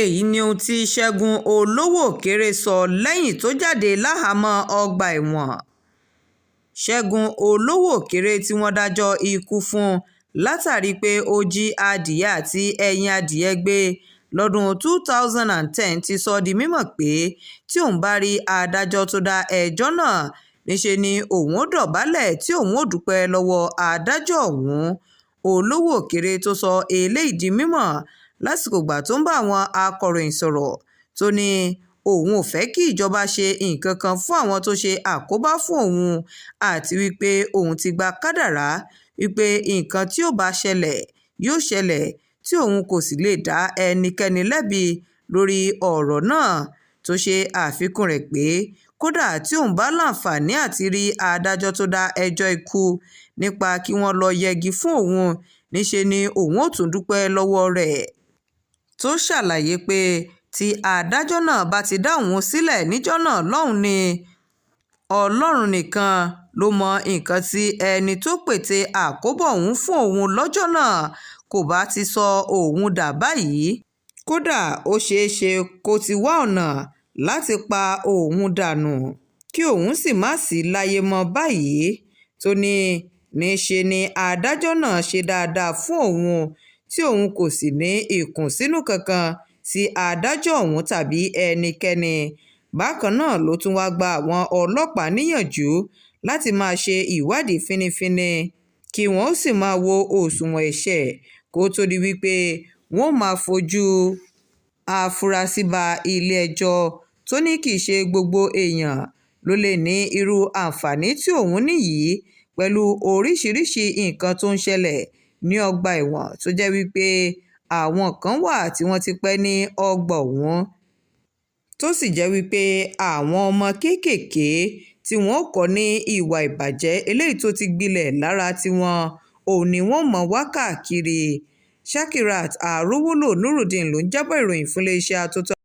Èyí ni ohun tí Ṣẹ́gun Olówóòkèrè sọ lẹ́yìn tó jáde láhàámọ̀ ọgbà ẹ̀wọ̀n. Ṣẹ́gun Olówóòkèrè, tí wọ́n dájọ́ ikú fún látàrí pé ó jí adìẹ àti ẹyin adìẹ gbé lọ́dún 2010, ti sọ ọ́ di mímọ̀ pé tí òun bá rí adájọ́ tó dá ẹjọ́ náà, níṣẹ́ ni òun ó dọ̀bálẹ̀ tí òun ó dúpẹ́ lọ́wọ́ adájọ́ ọ̀hún. Olówóòkèrè tó sọ eléyìí di mímọ̀ lásìkò ìgbà tó ń bá àwọn akọ̀ròyìn sọ̀rọ̀, tó ní òun ò fẹ́ kí ìjọba ṣe nǹkan kan fún àwọn tó ṣe àkóbá fún òun, àti wípé òun ti gba kádàrá wípé nǹkan tí ó bá ṣẹlẹ̀ yóò ṣẹlẹ̀, tí òun kò sì lè dá ẹnikẹ́ni lẹ́bi lórí ọ̀rọ̀ náà. Tó ṣe àfikún rẹ̀ pé kódà tí òun bá láǹfààní àti rí adájọ́ tó dá ẹjọ́ ikú nípa kí wọ́n lọ́ọ́ yẹgi fún òun, níṣẹ́ ni òun ó tún dúpẹ́ lọ́wọ́ rẹ̀. Tó ṣàlàyé pé tí adájọ́ náà bá ti dá òun sílẹ̀ níjọ́ náà lọ́hùn-ún ni Ọlọ́run nìkan ló mọ nǹkan tí ẹni tó pète àkóbá ọ̀hún fún òun lọ́jọ́ náà kò bá ti sọ òun dà báyìí. Kódà ó ṣeé ṣe kó ti wá ọ̀nà láti pa òun dànù kí òun sì má sí láyé mọ́ báyìí. Tó ní níṣe ni adájọ́ náà ṣe dáadáa fún òun, tí òun kò sì ní ìkùnsínú kankan sí adájọ́ ọ̀hún tàbí ẹnikẹ́ni. Bákan náà ló tún wáá gba àwọn ọlọ́pàá níyànjú láti máa ṣe ìwádìí fínífíní, kí wọ́n sì máa wo òṣùwọ̀n ẹ̀ṣẹ̀ kó tóó di wípé wọ́n máa fojú àfúrásì bá ilé-ẹjọ́. Tó ní kì í ṣe gbogbo èèyàn ló lè ní irú àǹfààní tí òun ní yìí pẹ̀lú oríṣiríṣiì nǹkan tó ń ṣẹlẹ̀ ní ọgbà ẹ̀wọ̀n, tó jẹ́ wípé àwọn kan wà tí wọ́n ti pẹ́ ní ọgbà ọ̀hún, tó sì jẹ́ wípé àwọn ọmọ kéékèèké tí wọ́n kọ́ ní ìwà ìbàjẹ́ eléyìí tó ti gbilẹ̀ lára tiwọn òun ni wọ́n mọ̀ wá káàkiri. Shakirat Arówólò Nurudeen ló ń jábọ̀ ìròyìn fún iléeṣẹ́ Atótó.